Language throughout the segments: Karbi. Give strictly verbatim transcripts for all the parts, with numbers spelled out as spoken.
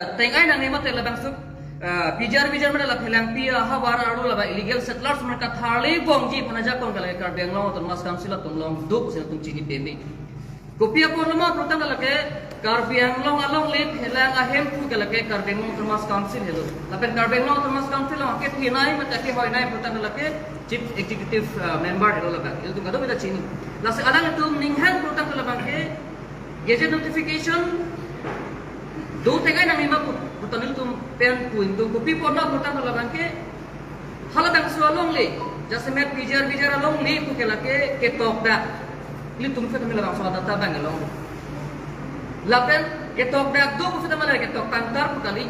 Teng-ai nangne mate labangso, ah, P G R V G R mate la phelangpi ahavar arlo laba illegal settlers mane katharli bongji aphan ajakong ke lake Karbi Anglong Autonomous Council atum longduk pusi nangtum chini peme. Kopi apotlo ma pulotangte lake Karbi Anglong alongle phelang ahemphu ke lake Karbi Anglong Autonomous Council helo. Lapen Karbi Anglong Autonomous Council along akephinei mate akehoinei pulotangte lake Chief Executive, ah, Member helo labang. Ilitum kadokave ta chini. Lasi alanglitum ninghang pulotangte labang ke gazette notification do teng-ai nangne ma pu, puta nelitum pen pu ingtung. Kopi apotlo pulotangte labang ke halabangso alongle, jasemet P G R V G R alongle pu ke lake ketokdak. Ilitum phet tame labangso adata abang along. Lapen ketokdak do pu phet tame lake ketok tangtar pu kali.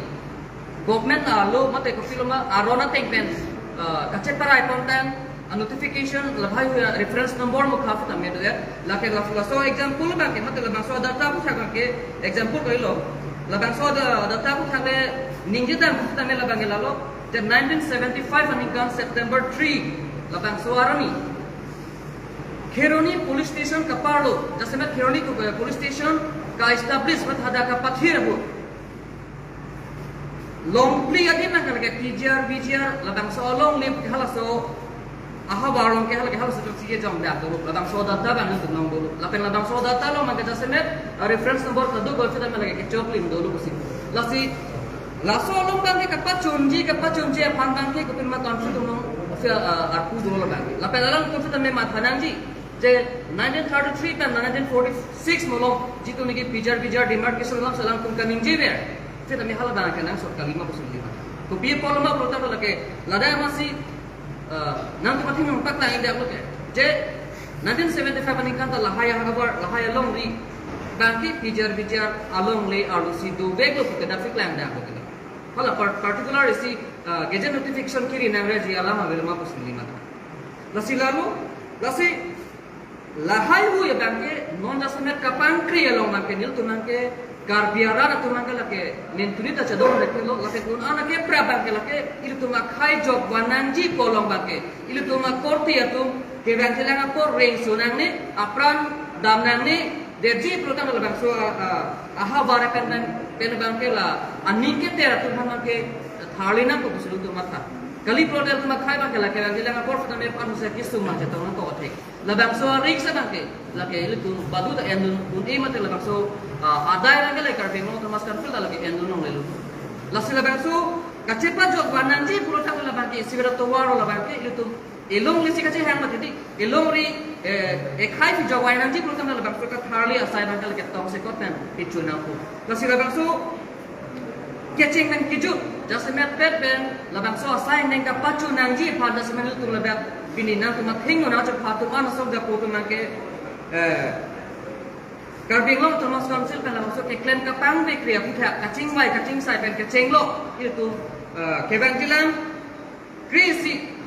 Government alo mate kopilo ma aron ateng pen, ah, kacheparai pontang, ah, notification lahai hui reference number mukha phet tame do ya. Lake la, laso example abang ke mate labangso adata aphuthak abang ke example kalilo. Labangso ada, adata aphuthak le ningjedam phet tame labang ke lalo. Te nineteen seventy-five aningkan September three, labangso arni Kheroni Police Station kaparlo, jasemet Kheroni ko, eh, Police Station ka-establish mate hadak kapathir ahut longpli adim nang ke lake P G R V G R labangso alongle ke halaso ahavar along ke hala ke halaso chot si kejongdak dolo, labangso adata abang nelitum long dolo. Lapen labangso adata along abang ke jasemet, ah, reference number kadokave phet tame lake kechoklim dolo pusi. Lasi laso along abang ke kapachunji, kapachunji aphan abang ke kopima council along, ah, arpu dolo labang ke. Lapen alangtum phet tame matha nangji. Je nineteen thirty-three pen nineteen forty-six malom jitu niki P G R V G R demarcation along si alangtum kaningjever. Phet tame halabang ke nangsot kalima pusi lima. Kopi apotlo ma pulotangte lake ladak amatsi, ah, nangtum athengno paklang-ik det lo ke. Je nineteen seventy-five aningkan ta lahai ahavar, lahai alongri abang ke P G R V G R alongle arlo si doveklo pu ke dak paklangdaklo ke. Hala par-, particular isi, ah, gazette notification kiri nangreji alam avelo ma pusi lima. Lasi lalo, lasi lahai hui abang ke non jasemet kapangkri along abang ke nelitum abang ke Karbi arat atum abang ke lake nentuni ta chador lake lo, lake non an akeprap abang ke lake ilitum akhai jok vannangji pu along abang ke ilitum akorte atum kevang chelang apor rengso nangne, apran dam nangne detji pulotangte labangso, ah, ah, ahavar pen abang, pen abang ke la aning keter atum aphan abang ke tharli nangkok pusi ilitum matha. Kali pulote ilitum akhai abang ke lake kevang chelang apor phet tame aphan husa kesung ma chetong nangkok athe. Labangso a-risk abang ke lake ilitum baduta endun un-e mate labangso, ah, adai abang ke lake Karbi Anglong Autonomous Council ta lake endun longlelo. Lasi labangso kachepajok vannangji pulotangte labang ke isivet atovar labang ke ilitum elongri si kachehang mati di, elongri, eh, ekhai si jok vai nangji pulotangte labangso katharli asai abang ke lake tongsekot pen pechun nangpo. Lasi labangso kecheng pen kejut jasemet pet pen labangso asai angdeng kapachun nangji aphan jasemet ilitum ladak pini nangtum athengno nangchepha atum an asong japo atum abang ke, eh, Karbi Anglong Autonomous Council pen labangso keklem kapangvekri aphuthak kachingvai kachingsai pen kechenglo ilitum, eh, kevang chelang kre-isi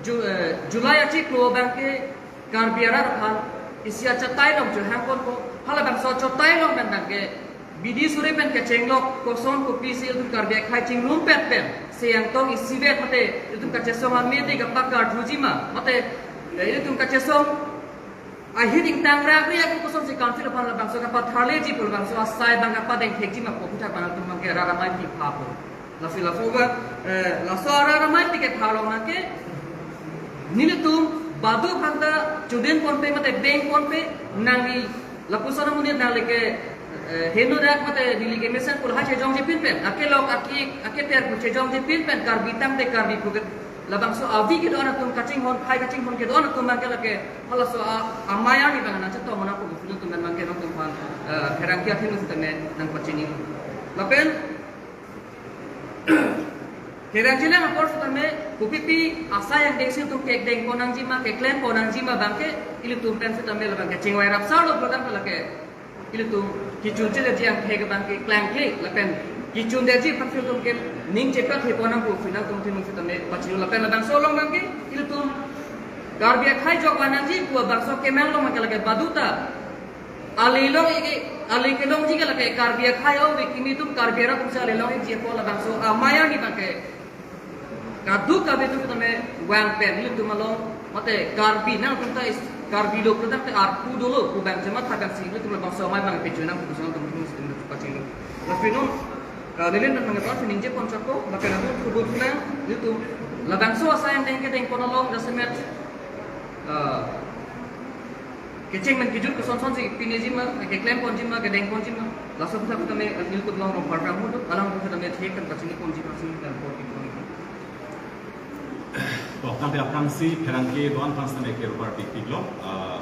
Ju-, eh, July achiklo abang ke Karbi arat aphan isi achatai along chehang ponpo. Halabangso achatai along pen abang ke bidi suri pen kechenglo koson kopisi ilitum Karbi akhai chingrumpet pen seyang tong isivet mate ilitum kachesong amede kapakardhuji ma mate, eh, ilitum kachesong ahin ingtang rakri aku kosonsi council aphan labangso kapatharleji pu labangso asai abang kapadengthekji ma pu aphuthak abang ilitum abang ke rara mai pi phapo. Lasi laso abang, eh, laso arara mai pi kepha along abang ke nelitum badu aphanta chudin ponpe mate beng ponpe nangli lapuson amonit nangli ke, eh, henodak mate neli ke mesen pu lahai chejongji pin pen, akelok aki, aketer pu chejongji pin pen, Karbi tangte Karbi pu ke labangso avi kedo-an atum kachinghon, khai kachinghon kedo-an atum abang ke lake halaso a, amei arni abang nangchetong nangpo pu ilitum abang ke nangtum aphan, eh, pherangke athengno sitame nangpachini. Lapen kevang chelang apor sitame kopipi asai angdengsi ilitum kekdeng pon nangji ma, keklem pon nangji ma abang ke ilitum pen sitame labang ke chingvai rapsarlo pulotangte lake ilitum kechun cheledetji angthek abang ke klangkle lapen kechundetji aphan ilitum ke ning chepathepon nangpo pu nangtum athengno sitame pachini lapen labangso along abang ke ilitum Karbi akhai jok vannangji pu labangso kemang along abang ke lake baduta ale long-ik, ale kelongji ke lake Karbi akhai ove kimi atum Karbi arat atumsi ale long-ikji apot labangso amei arni abang ke kadokave atum sitame vang pen ilitum along mate Karbi nangtum ta is-, Karbi lo pu tangte arpu dolo pu abang chematha abangsi ilitum labangso amei abang pechun nangpo pu nangtum athengno sitame pachini. Lapen non Uh, nelitum nangkepar si ningje pon chotpo, lapen ahut kubur pulang, nelitum labangso asai angdeng kedeng pon along jasemet, uh, kecheng men kejut kosonson si pinejima, keklem ponjima, kedeng ponjima, laso aphuthak tame, uh, nelitum along rong parpang mudu, along aphuthak tame thek kan kachini ponjima, sini kan por pi pon. Bok tangte aphrangsi pherangke do-an aphan sitame ke rupar pikpiklo. Ah,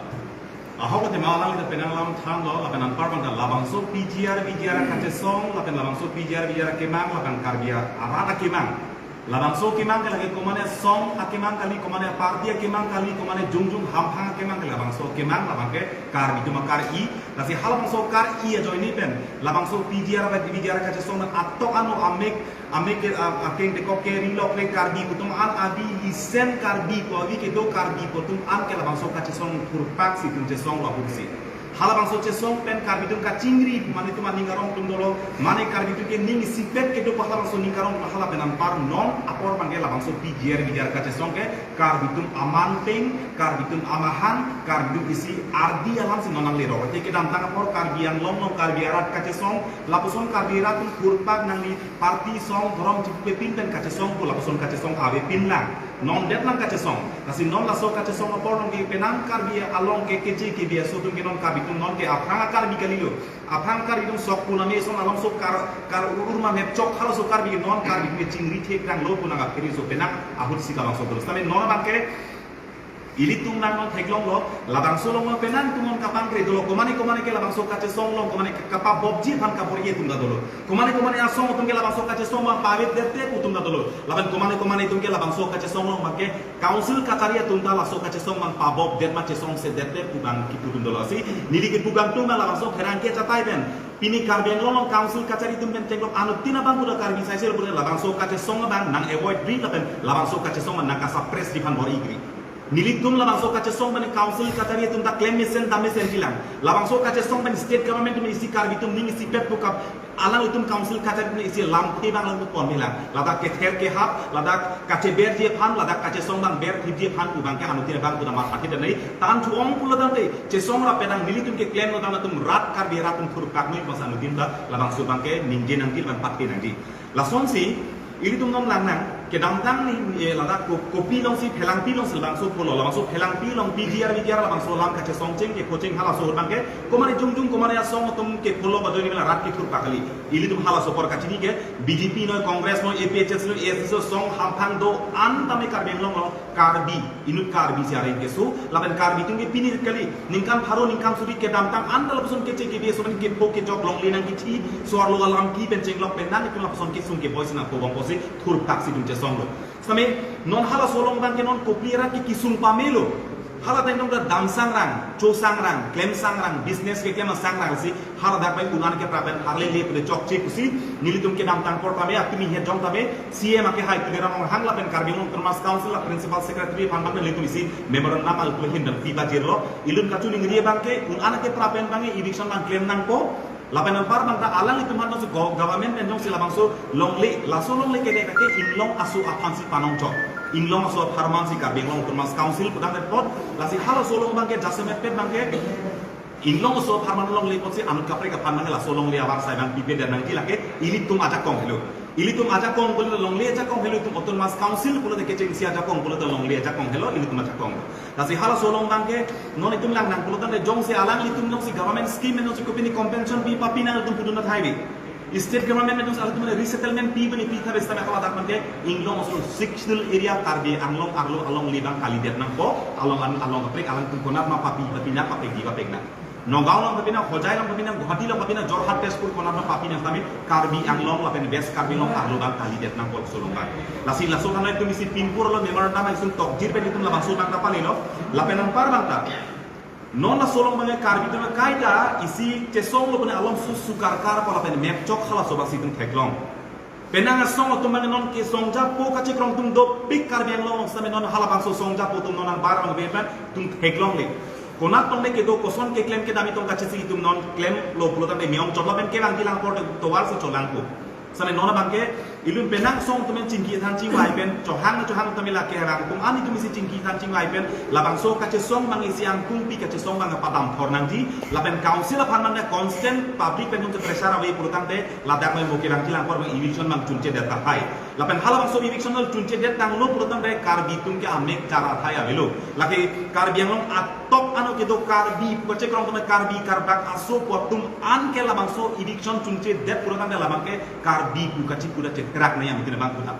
ahok tema alanglita penang lam thanlo, lapen anpar bangta labangso P G R, V G R kachesong, lapen labangso P G R, V G R kemang, lapen Karbi arat akemang. Labangso kemang ke lake komane asong akemang kali, komane aparty akemang kali, komane jongjong hamphang akemang kali, labangso kemang, labang ke Karbi atum akar-i, lasi halabangso akar-i ajoine pen, labangso P G R, V G R kachesong pen atok ano amek, amek ke, a, akeng dekok ke rilok le Karbi atum an abi isen Karbi ko abi kedo Karbi ko atum an ke labangso kachesong thurpak si atum chesonglo ahut si. Halabangso chesong pen Karbi atum kachingri, mane atum aning arong atum dolo, mane Karbi atum ke ning isipet kedo halabangso ning karong hala pen anpar non apor bangke labangso P G R V G R kachesong ke Karbi atum aman peng, Karbi atum amahan, Karbi atum isi ardi alam si non nanglero. Te kedamtang apor Karbi Anglong along Karbi arat kachesong, lapuson Karbi arat atum thurpak nangli party song dhorom chipepin pen kachesong pu lapuson kachesong avepin lang. Non det lang kachesong. Lasi non laso kachesong apor along ke penang Karbi along ke keche kebi aso atum ke non Karbi atum non ke aphrang a-Karbi kalilo. Aphrang Karbi atum sok puname son along so kar, kar ur ur ma mep chok halaso Karbi non Karbi atum chingri thek danglo pu nang aphi riso penang ahut si labangso dolo. Sitame non abangke ilitum nang non theklonglo, labangso along ma penang atum non kapangkre dolo, komane komane ke labangso kachesong along, komane kapabobji aphan kabor-i atum ta dolo. Komane komane asong atum ke labangso kachesong ma pavit derte atum ta dolo. Lapen komane komane atum ke labangso kachesong along bangke council kachari atum ta laso kachesong bang pabob det ma chesong se derte pu bang kipu atum dolo. Lasi neli kipu bang atum bang labangso pherangke achatai pen pini Karbi Anglong along council kachari atum pen tenglok anuttin abang kuda Karbi saisel kuda labangso kachesong bang nang avoid ri lapen labangso kachesong bang nang kasuppress ri aphan bor-i ri. Nelitum labangso kachesong pen council kachari atum ta klem mesen dam mesen jilang. Labangso kachesong pen state government atum isi Karbi atum ning isipet bukap alanglitum council kachari atum isi lamthe bang alanglitum pon milang. Ladak kether kehap, ladak kacheberji aphan, ladak kachesong bang berthipji aphan pu bangke anuttin bang kuda matha thit nai. Tan thu-ong pulo tangte chesong ra penang nelitum ke klemlo tang atum rat Karbi rat atum thurpak noi masa anuttin ta labangso bangke ningje nangji lapen pathe nangji. Lasonsi ilitum non lang nang kedamtang ni, eh, ladak ko, kopi alongsi Phelangpi alongsi labangso pulo, labangso Phelangpi along P G R V G R labangso alam kachesong cheng ke kocheng halaso bangke komane jongjong komane asong atum ke pulo badoi ni mela rat kethurpak kali. Ilitum halaso apor kachini ke B J P noi, Congress noi, A P H L C noi, A S D C song hamphang do-an tame Karbi Anglong along Karbi, inut Karbi si areng keso, lapen Karbi atum ke pini kali, ningkan pharo ningkan suri kedamtang an ta lapuson keche kebi aso pen kepho kejok longle nangkithi, so-arlo alam ki pen chenglok pen nang itum lapuson kesung keboi si nangkobom pusi thurpak si atum chesonglo. Sitame non halaso along bangke non kopli arat ke kesung pamelo. Hala tengdong ta dam sangrang, cho sangrang, klem sangrang, business keklem sangrang si haladak pen un-an ke praben harle le pule chokche pusi nelitum kedamtang apor tame apini het jong tame C M ake hai Tuliram Ronghang lapen Karbi Anglong Autonomous Council a Principal Secretary aphan bang nelitum isi memorandum al pule hin bang pi bajirlo. Ilitum kachuningri bangke un-an ke praben bangke eviction bang klem nangpo. Lapen anpar bangta alanglitum aphan jongsi go-, government pen jongsi labangso longle, laso longle kede kake inglong aso aphan si panong chok. Inglong aso apharman si Karbi Anglong Autonomous Council pudam report, lasi halaso along bangke jasemet pet bangke inglong aso apharman longle apotsi anut kaprek aphan bangke laso longle avar sai bang pipe dan nangji lake ilitum ajakong helo. Ilitum ajakong pulote longle ajakong helo, itum Autonomous Council pulote kechengsi ajakong pulote longle ajakong helo, ilitum ajakong. Lasi halaso along bangke non itum lang nang pulote jongsi alanglitum jongsi government scheme jongsi kopine compensation pi papi nang itum pudun athai bi. State government jongsi alanglitum resettlement pi bani pi thabe sitame haladak bangke inglong aso Sixth Schedule area Karbi Anglong arlo along le bang kalidet nangpo, along an along kaprek alangtum konat ma papi papi nang papek di papek nang. Nagaon along papi nang, Hojai along papi nang, Guwahati along papi nang, Jorhat, Tezpur konat ma papi nang tame Karbi Anglong lapen West Karbi Anglong arlo bang kalidet nangpo laso along bang. Lasi laso thanai itum isi pinpur lo memorandum itum tokjir pen itum labangso bang ta palelo, lapen anpar bangta non laso along bang Karbi atum kaita isi chesonglo pune along su sukar kar pala pen mep chok halaso bang si itum theklong. Penang asong atum bang non kesong japo kachekrong atum dopik Karbi Anglong sitame non halabangso song japo atum non nang bar bang be pen itum theklongle. Konat tong le kedo koson keklem kedam itum kachisi itum non klemlo pulo tangte me-ong choklo pen kevang kilang apor tovar si cholangpo. Same non abangke ilitum penang song atum chingki than chingvai pen, chohang chohang atum lake rang atum ani atum isi chingki than chingvai pen, labangso kachesong abang isi angkung pi kachesong abang padam thor nangji, lapen council aphan mane constant public pen atum pressure ave pulotangte, ladak mai moke lang chilang kor eviction abang chunche det tahai. Lapen halabangso eviction chunche det tanglo pulotangte Karbi atum ke amek chara thai avelo. Lake Karbi Anglong atok ano kedo Karbi pu kachekrong atum Karbi Karbak aso pu atum an ke labangso eviction chunche det pulotangte labang ke Karbi pu kachi pu da chekrak na yang tin abang puta.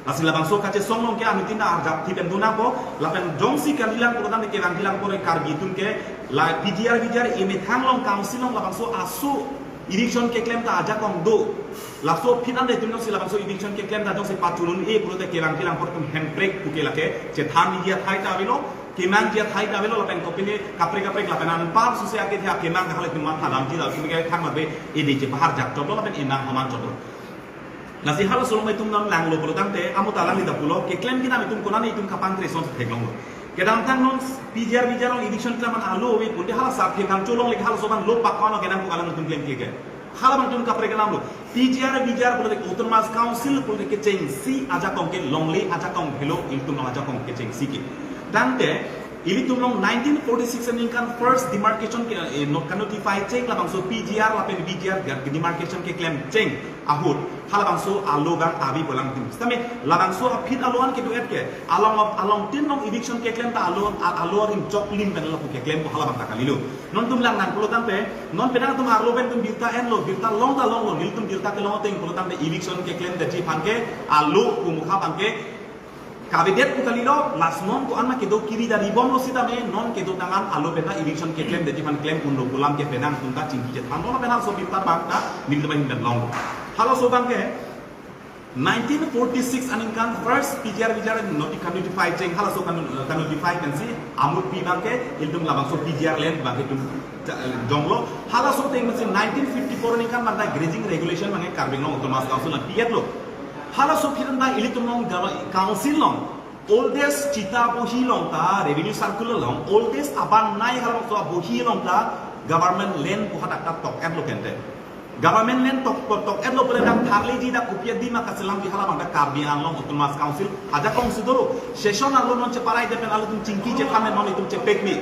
Lasi labangso kachesong along ke anutin da arjap thi pen dona po, lapen jongsi kalilang pulotangte kevang kilang pore Karbi atum ke la P G R V G R emethang along council along labangso aso eviction keklem ta ajakong do. Laso aphi an de atum jongsi labangso eviction keklem ta jongsi pachunun-e pulote kevang kilang pore atum hemprek puke lake chethan media thai ta avelo, kemang media thai ta avelo, lapen kopine kaprek kaprek lapen anpar suse ake thia kemang kahal atum man thalam ji lapen ke thang mabe ede je bahar jak chotlo lapen emang haman chotlo. Lasi halaso along itum non langlo pulotangte, amo ta langli ta pulo, keklem kedam itum konane itum kapangkre ason theklonglo. Kedamtang non P G R V G R along eviction keklem an alo ave pute hala sarthe nang cholongle halaso abang lo pak kono kenang pu alang itum klemkle ke. Halabang itum kaprek kedamlo. P G R V G R pulote Autonomous Council pulote kechengsi ajakong ke longle ajakong helo ilitum long ajakong kechengsi ke. Tangte ilitum long nineteen forty-six aningkan first demarcation ke, eh, no-, ka-notify cheng labangso P G R lapen V G R ga-, demarcation keklem cheng ahut halabangso alo abang ave pu alang itum. Sitame labangso aphi alo an kedo-et ke along along tin long eviction keklem ta alo a-, alo rim chok lim pen lapu keklem pu halabang ta kalilo. Non itum lang nang pulotangte non penang atum arlo pen itum birta enlo, birta long ta longlo, nelitum birta kelong ateng pulotangte eviction keklem detji aphan ke alo pu mukha abang ke kavedet pu kalilo, lasi non ko-an ma kedo kiri da ribomlo sitame non kedo tang an alo pen ta eviction keklem detji aphan klem unlo pu alam ke penang atum ta chingki chethan lo pen halaso birta abang ta nelitum ahin pen longlo. Halaso abang ke nineteen forty-six aningkan first P G R V G R noti-, ka-notify cheng halaso ka-, ka-notify pensi amut pi abang ke ilitum labangso P G R land abang ke itum cha-, jonglo. Halaso ateng pensi nineteen fifty-four aningkan abang ta grazing regulation abang ke Karbi Anglong Autonomous Council an pi-etlo. Halaso aphi an ta ilitum long gava-, council long oldest chita bohi along ta revenue circle along oldest abang nai halabangso bohi along ta government land pu hadak ta tok-etlo kente. Government land tok, tok, tok-etlo pule dak tharleji dak kopi adi ma kachelang di halabang dak Karbi Anglong Autonomous Council ajakong si dolo. Session alo non cheparai det pen alo itum chingki chethan non itum chepek mi.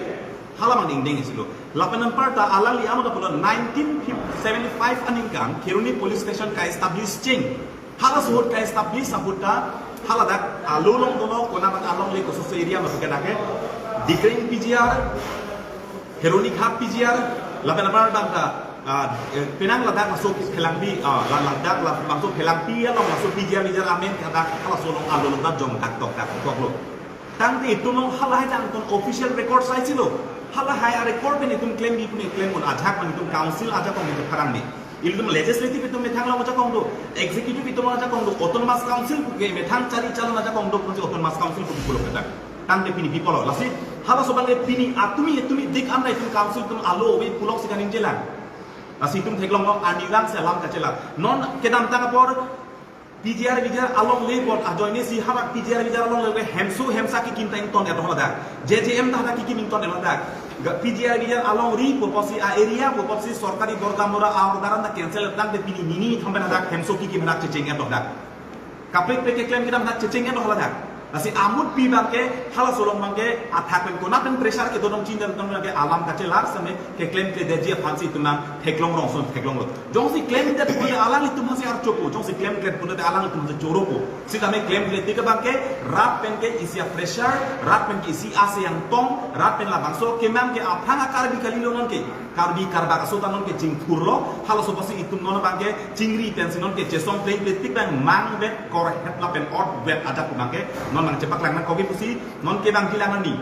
Halabang dingding isi lo. Lapen anparta alangli amo ta pulo nineteen seventy-five aningkan Kheroni police station ka-establish cheng. Halaso ahut ka-establish ahut ta haladak alo along dolo kona abang alongle kososo area ma ke dak ke Dikreng P G R, Kheroni Ghat P G R, lapen apar abang ta, ah, eh, penang ladak laso Phelangpi, ah, la-, ladak la-, laso Phelangpi along laso P G R V G R amen ke dak halaso along alo along dak jong dak tok dak tok lo. Tangte itum long halahai tang kon official record saisi lo. Halahai a-record pen itum klembi pu ne klem un ajak pen itum council ajakong itum pharang ni. Ilitum legislative itum methang long ajakong do, executive itum long ajakong do, autonomous council pu ke methang chari chalon ajakong do, pu si autonomous council pu pulo kata. Tangte pini pi pulo. Lasi halaso abang ke pini atumi atumi dik an ta itum council itum alo ave pulok si kaningje lang. Lasi itum theklong long ani lang si alam kachelar. Non kedamtang apor P G R V G R alongle apot ajoine si hadak P G R V G R alongle hemso hemsa kekim ta ington-et haladak. J J M ta hadak kekim ington-et haladak. Ga P G R V G R alongri pu apotsi a-area pu apotsi sorkari borda mora a-order an ta cancel tangte pini nini thompen hadak hemso kekim hadak checheng-et haladak. Kaprek prek keklem kedam hadak checheng-et haladak. Lasi amut pi abang ke halaso along abang ke athak pen kona pen pressure kedo nangji dan tong ke alam kachelar same keklemkle detji aphan si itum nang theklong rong son theklonglo. Jongsi klemdet pule alanglitum aphan si archopo, jongsi klemkle pule alanglitum aphan si choropo. Sitame klemkle tik abang ke rat pen ke isi a-pressure, rat pen ke isi a-siang tong, rat pen labangso kemang ke aphrang a-Karbi kalilo non ke. Karbi Karbak aso ta non ke chingthurlo, halaso apotsi itum non abang ke chingri pensi non ke chesong pleng ple tik abang mang vet kor het lapen ot vet ajak abang ke non nangchepaklang nang kopi pusi non kevang kilang ani.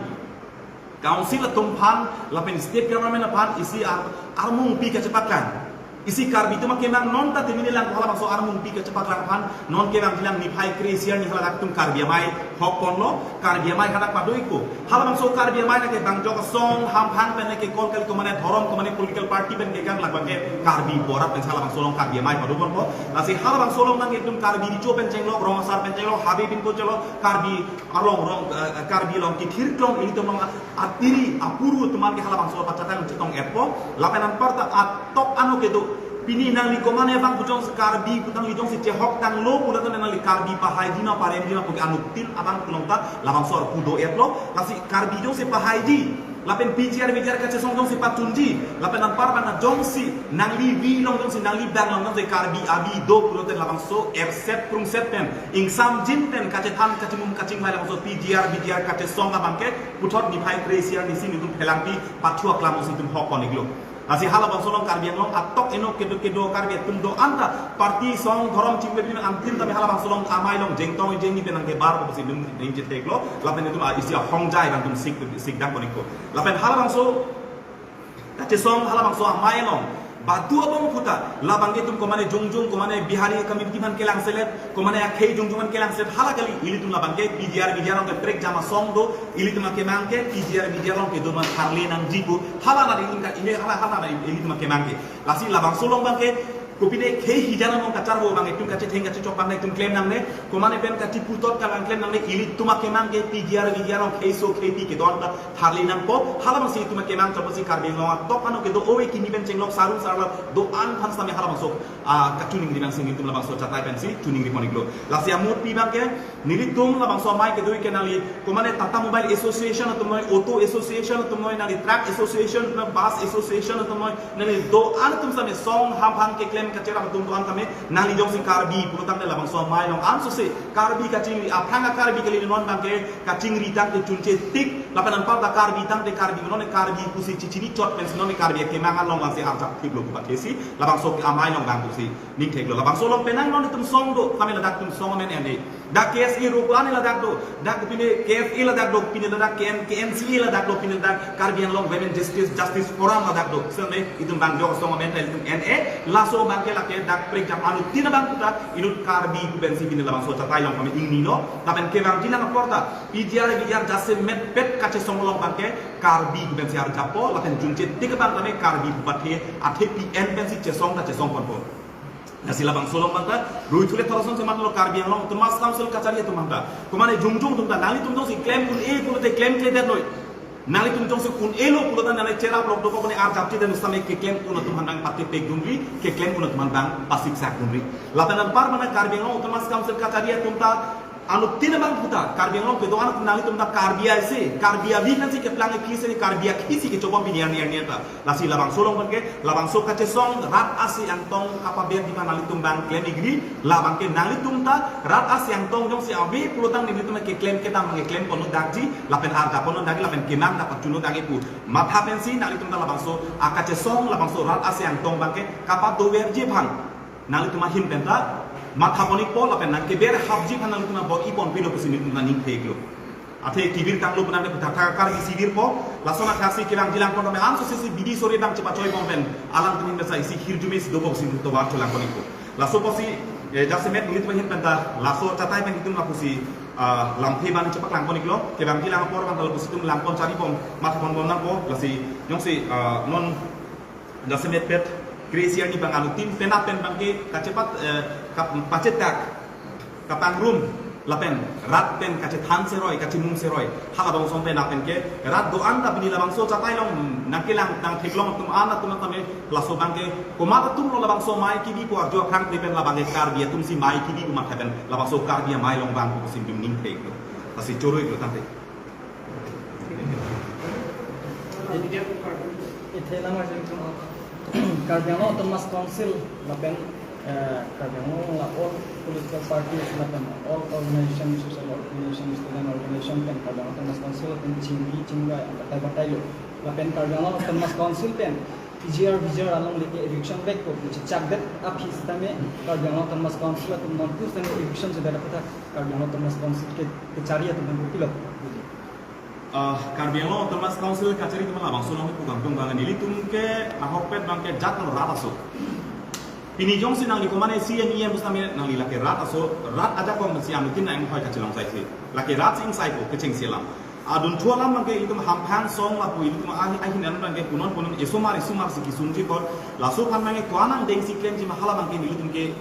Council atum aphan lapen state government aphan isi ar-, armung pi kachepaklang. Isi Karbi atum akemang non ta temini lang halabangso armung pi kachepaklang aphan non kevang kilang niphai kre-isi arni haladak itum Karbi Amei hok ponlo, Karbi Amei hadak padoi ko. Halabangso Karbi Amei lake bang jok asong hamphang pen lake kol kali komane dhorom komane political party pen kekang labang ke Karbi borat pen halabangso along Karbi Amei pado ponpo. Lasi halabangso along nang itum Karbi Recho pen chenglok, Rong Asar pen chenglok, Habe pen ko chenglok, Karbi Anglong rong, eh, Karbi along kethir klong ilitum along atiri apuru atum an ke halabangso pachatang chetong-etpo. Lapen anparta atok ano kedo Pini nangli komane abang pu jongsi Karbi pu nangli jongsi chehok tanglo pulo tangte nangli Karbi pahaiji ma paremji ma puke anuttin abang pu along ta labangso arpu do-etlo. Lasi Karbi jongsi pahaiji lapen P G R V G R kachesong jongsi pachunji lapen anpar abang jongsi nangli vi along jongsi nangli bang along jongsi Karbi avi do pulote labangso erset krungset pen ingsamjin pen kachethan kachimum kachingvai labangso P G R V G R kachesong abangke puthot niphai kre-isi arni si nelitum phelangpi pathu aklam si nelitum hok pon-iklo. Lasi halabangso along Karbi Anglong atok inut kedo kedo Karbi atum do-an ta party song dhorom chingvai pini antin tame halabangso along amei along jengtong jengni pen nangkebar ko pusi nelitum ningje theklo lapen nelitum a isi ahongjai abang nelitum sik sik dang pon-ikpo. Lapen halabangso kachesong halabangso amei along badu abang puta labangke itum komane jongjong komane Bihari community aphan kelangselet komane akhei jongjong aphan kelangselet hala kali ilitum labangke P G R V G R along ke prekjam asong do ilitum akemang ke P G R V G R along kedo ma tharle nangji pu hala na ilitum ka ine hala hala na ilitum akemang ke. Lasi labangso along abangke kopine khei hijan along kacharvo abang itum kachetheng kachechok abang itum klem nangne komane pen kachiputot abang klem nangne ilitum akemang ke P G R V G R along kheiso kheipi kedo-an ta tharle nangpo halabangsi itum akemang chotpo si Karbi Anglong atok ano kedo ove kimi pen chenglok saru sarla do-an aphan sitame halabangso a kachiningri nangsi nelitum labangso chatai pensi chiningri pon-iklo. Lasi amut pi abangke nelitum labangso amei kedo-ik ke nangli komane Tata Mobile Association atum noi, Auto Association atum noi, nangli Truck Association atum noi, Bus Association atum noi, nangli do-an atum sitame song hamphang keklem kacherap atum do-an tame nangli jongsi Karbi pulo tangte labangso amei along ansose Karbi kachingri aphrang a Karbi kali non abangke kachingri tangte chunche tik lapen anpar ta Karbi tangte Karbi non Karbi pusi chichini chot pensi non Karbi akemang along abangsi arjap thiplo pu pathesi labangso amei along abang pusi ning theklo. Labangso along penang non itum song do tame ladak itum song amen ene. Dak K S A ro ko-an ladak do. Dak pine K F A ladak do, pine ladak K N, K N C A ladak do, pine ladak Karbi Anglong Women Justice Justice Forum ladak do. Sene itum abang jok song amen ta itum ene. Laso abangke lake dak prekjam anuttin abang puta inut Karbi pu pensi pine labangso chatai along kami ingnilo. Lapen kevangji lang apor ta P G R V G R jasemetpet kachesong along abangke Karbi pu pensi arjappo lapen chunche tik abang tame Karbi pu pathe athe P N pensi chesong ta chesong ponpo. Lasi labangso along abang ta rui thule thorosong semat lo Karbi Anglong Autonomous Council kachari atum abang ta komane jongjong atum ta nanglitum jongsi klem un-e pulote klemkledet noi. Nanglitum jongsi un-elo pulo ta nangli cherap lok dokok ne arjap chidan sitame keklem un atum abang pathe pek dunri keklem un atum abang pasik sak dunri. Lapen anpar mana Karbi Anglong Autonomous Council kachari atum ta anuttin abang puta Karbi Anglong kedo-an nanglitum ta Karbi aisi Karbi avi nansi keplang kisi Karbi akhisi kechobom pini arni arni ta. Lasi labangso along abangke labangso kachesong rat asi angtong kapaber di mana nanglitum abang klem-ikri labangke nanglitum ta rat asi angtong jongsi ave pulo tang nanglitum keklem kedam keklem ponlo dakji lapen arjap ponlo dakji lapen kemang ta pachunlo dakji pu matha pensi nanglitum ta labangso akachesong labangso rat asi angtong abangke kapadoverji aphan nanglitum ahin pen ta matha pon-ikpo lapen nangkeber hapji aphan nanglitum abor-i ponpilo pusi nelitum ta ning theklo. Athe kevir tanglo pu nangte puthak thak akar isi virpo. Lason akhasi kevangji lang pon tame ansose si bidi sore abang chepachoi pon pen alangtum ahin pen sa isi hirjume si dobok si tovar cholang pon-ikpo. Laso apotsi eh, jasemet nelitum ahin pen ta laso chatai pen itum lapusi ah, lamthe abang chepaklang pon-iklo. Kevangji lang apor abang ta lapusi itum lang pon chari pon matha pon pon nangpo. Lasi jongsi ah, non jasemetpet kre-isi arni abang anuttin penap pen abangke kachepat eh, kap- pachetak kapangrum lapen rat pen kachethan seroi kachimum seroi halabangso pen apen ke rat do-an ta pini labangso chatai along nangkelang nangtheklong atum an atum tame laso abangke komat atum lo labangso amei kebi pu arju akhang pri pen labangke Karbi atum si amei kebi pu matha pen labangso Karbi amei along abang pusi nelitum ning theklo. Lasi choro-iklo tangte. Ithe lang aja itu. Karbi Anglong Autonomous Council lapen eh, Karbi Anglong la all political parties lapen all organization, social organization, student organization pen Karbi Anglong Autonomous Council pen chingki chingvai batai batailo. Lapen Karbi Anglong Autonomous Council pen P G R V G R along leke eviction vekpo pu chechakdet aphi sitame Karbi Anglong Autonomous Council atum non tu sitame eviction chedet aphuthak Karbi Anglong Autonomous Council ke kachari atum pen kopilo. Ah, Karbi Anglong Autonomous Council kachari atum labangso along pu kangtung abang nelitum ke ahokpet abangke jat lo rat aso. Pini jongsi nangli komane C M E M sitame nangli lake rat aso, rat ajakong si anuttin nang hoi kachelong sai si. Lake rat sing sai ko kecheng si alam. Adunthu alam abangke itum hamphang song lapu itum ahi ahi nan abangke punon punon esomar esomar si kisungji kor. Laso aphan abangke ko-an angdeng si klemji ma hala abangke nelitum ke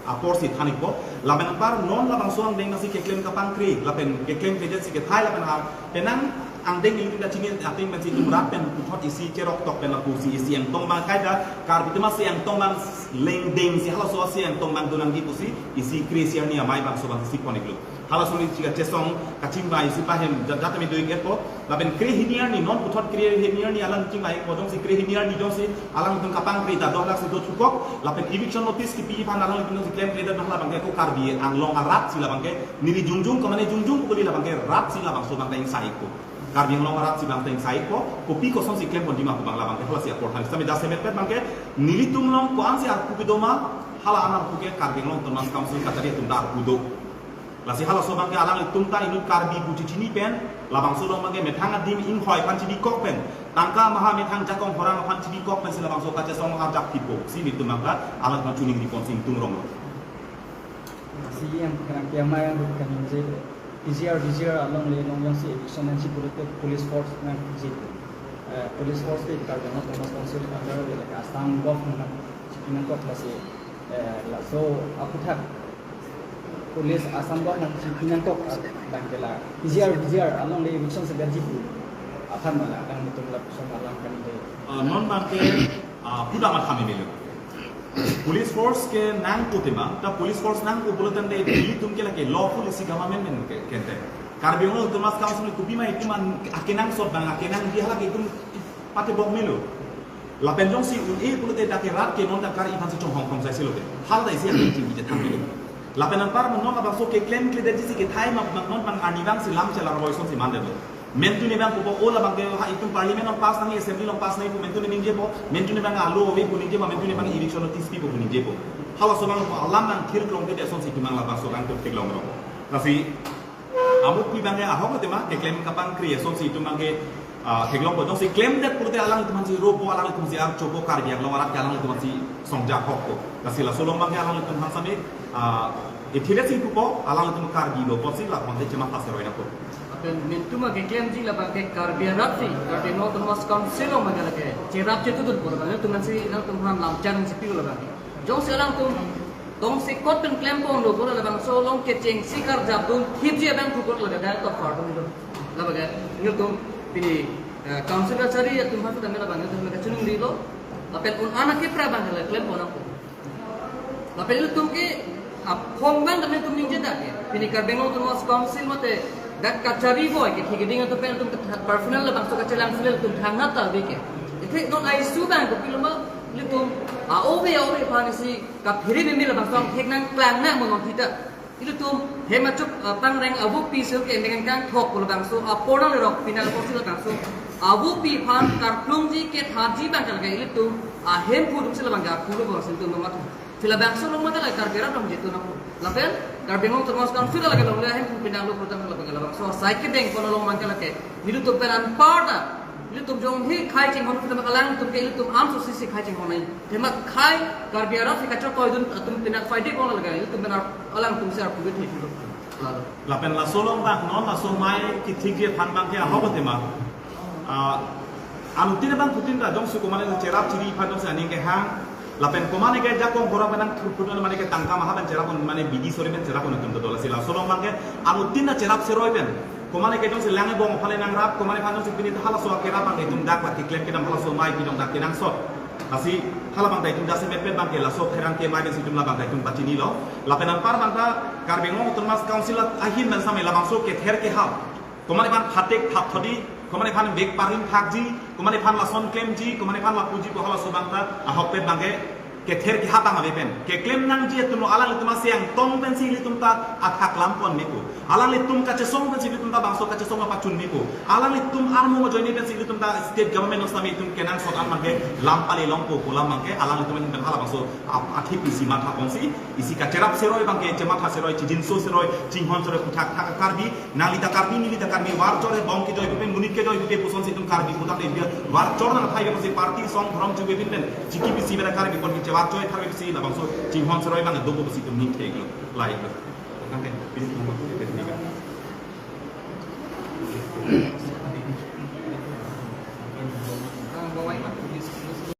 apor si than-ikpo. Lapen anpar non labangso angdeng nangsi keklem kapangkri lapen keklem kejet si kethai lapen ha penang angdeng ilitum ta chini ateng pensi itum rat pen puthot isi cherok tok pen lapusi isi angtong abang kaita Karbi atum asi angtong abang lengdengsi halaso asi angtong abang donangji pusi isi kre-isi arni amei abangso abang isi pon-iklo. Halaso ni chika chesong kachingvai isi pahem jat jat mi do-ik-etpo. Lapen kre-hini arni non puthot kre-hini arni alang chingvai-ikpo, jongsi kre-hini arni jongsi alangtum kapangkre ta dohrak si do thukok. Lapen eviction notice kipi aphan alanglitum jongsi klemkledet abang labangke ko Karbi Anglong arat si labangke neli jongjong komane jongjong kuli labangke rat si labangso abang ta ingsai-ikpo. Karbi Anglong arat si abang ta ingsai-ikpo, kopi kosonsi klemponji ma pu abang labangke halasi apor than. Sami jasemet pet abangke nelitum along ko-ansi arpu kedo ma, hala an arpu ke Karbi Anglong Autonomous Council kachari atum ta arpu do. Lasi halaso abangke alanglitum ta inut Karbi pu chichini pen, labangso along abangke methang adim inghoi aphan chibikok pen, tangka maha methang jakong horang aphan chibikok pensi labangso kachesong arjap thipo, si nelitum abangke alang aphan chuning ripon si ingtung rong lo. Si yang kena kiamai yang bukan je P G R, V G R along le long yang si eviction yang si police, police force nangji. Eh, police force ke Karbi Anglong Autonomous Council under le Assam government si pinangkok lasi, eh, laso aputhak police Assam government si pinangkok abangke la P G R, V G R along le eviction si gaji pu aphan ma la alanglitum lapuson alam kan de. Ah, non abangke, ah, puda matha memelo. Police force kenangpo tema, ta police force nangpo pulo tangte ilitum ke lake lawful isi government men ke, kente. Karbi Anglong Autonomous Council kopima itum an akenangsot abang akenangji halake itum patebok melo. Lapen jongsi un-e pulote dak ke rat ke non dak kar-i aphansi chonghong khong sai si lote. Hal ta isi aning chingki chethan melo. Lapen anpar non abangso keklemkledetji si kethai ma abang non abang arnivang si lam chelar roi asonsi mandetlo. Mentune abang pupo o labangke ha itum parliament along pass nangji, assembly along pass nangji pu mentune ningjepo, mentune abang alo ave pu ningjepo, mentune abang eviction notice pipo pu ningjepo. Halaso abang alam nangthir klong ke asonsi itum abang labangso abang tuk theklong rong. Lasi amuk pi abangke ahok tema keklem kapangkri asonsi itum abangke, ah, theklongpo, jongsi klemdet pulote alanglitum aphansi ropo, alanglitum aphansi archopo, Karbi Anglong arat ke alanglitum aphansi songjak hokpo. Lasi laso along abangke alanglitum aphan sami, ah, ithilet si pupo, alanglitum Karbi lo pusi labangke chematha seroi nangpo. Lapen mentum akeklemji labangke Karbi arat si, Karbi Anglong Autonomous Council along abangke lake cherap chetudunpo, lapen nelitum ansi nangtum aphan lam chang si pi labangke. Jongsi alangtum tongsekot pen klempon lo pulo labangso along kechengsi karjapdun thipji abang thukot lake dak top far dun lo. Labangke nelitum pini, eh, council kachari atum aphan tame labang nelitum kachiningri lo. Lapen un-an akepra abang le klempon nangpo. Lapen ilitum ke aphong abang tame ilitum ningje dak ke. Pini Karbi Anglong Autonomous Council mate dak kachari boi ke thik ding atum pen ilitum personal labangso kachelang sile ilitum thangnat ta ave ke. Ite non ai su abang kopilo ma ilitum a-ove a-ove aphan isi kaphere meme labangso thek nangklang nang monon thita. Ilitum hem achuk, ah, pangreng avopi sil ke endeng kangthok pu labangso apor nanglirok pinang apor si labangso avopi aphan karplungji kethaji abang ke lake ilitum ahemphu atum si labang ke arpu lo abang si ilitum matha. Si labangso along mate la Karbi arat along jetu nangpo. Lapen Karbi Anglong Autonomous Council lake along le ahemphu pinanglo pu tangte labang ke labangso asai kedeng pon along abang ke lake nelitum pen anparta ilitum jongsi khei chinghon kita alangtum ke ilitum amso sisi khei chinghon nai. Tema khei Karbi arat si kachotoi dun atum pina faide kong lake ilitum pen alangtum si arpu ke thik lo. Lalo. Lapen laso along abang non laso amei kethikji aphan abangke ahok tema. Ah, anuttin abang putin ta jongsi komane cherap chiri aphan jongsi aning kehang. Lapen komane ke jakong horang pen nangthurphut mane ke tangka maha pen cherap un mane bidi sore pen cherap un atum ta do, lasi laso along abangke anuttin ta cherap seroi pen. Komane ke jongsi lang ebong aphan le nangrap, komane aphan jongsi pini ta halaso akerap abang itum dak lake klem kedam halaso amei pidong dak kenangsot. Lasi halabang ta itum jasemet pet abangke laso pherangke amei pensi itum labang ta itum pachinilo. Lapen anpar abang ta Karbi Anglong Autonomous Council ahin pen sami labangso kether kehap. Komane aphan phatek thapthodi, komane aphan bek parim thakji, komane aphan lason klemji, komane aphan lapuji pu halaso abang ta ahok pet abangke kether kehap abang ave pen. Keklem nangji atum lo alanglitum asi angtong pensi ilitum ta athak lam pon mepo. Alanglitum kachesong pensi ilitum ta bangso kachesong apachun mepo. Alanglitum armung ajoine pensi ilitum ta state government along sami itum kenangsot an abangke lam pale longpo pu alam abangke alanglitum pen halabangso ap-, athip isi matha ponsi isi kacherap seroi abangke chematha seroi chijinso seroi chinghon seroi puthak thak Karbi nangli ta Karbi neli ta Karbi war chore bong kejoi pupe monit kejoi pupe pusonsi itum Karbi puthak le war chor nangthai pusi party song dhorom chupe pin pen chiki pisi bera Karbi pon ke chewar choi thar pisi labangso chinghon seroi abang dopo pusi itum ning thek lo. Lai lo. Tangte pisi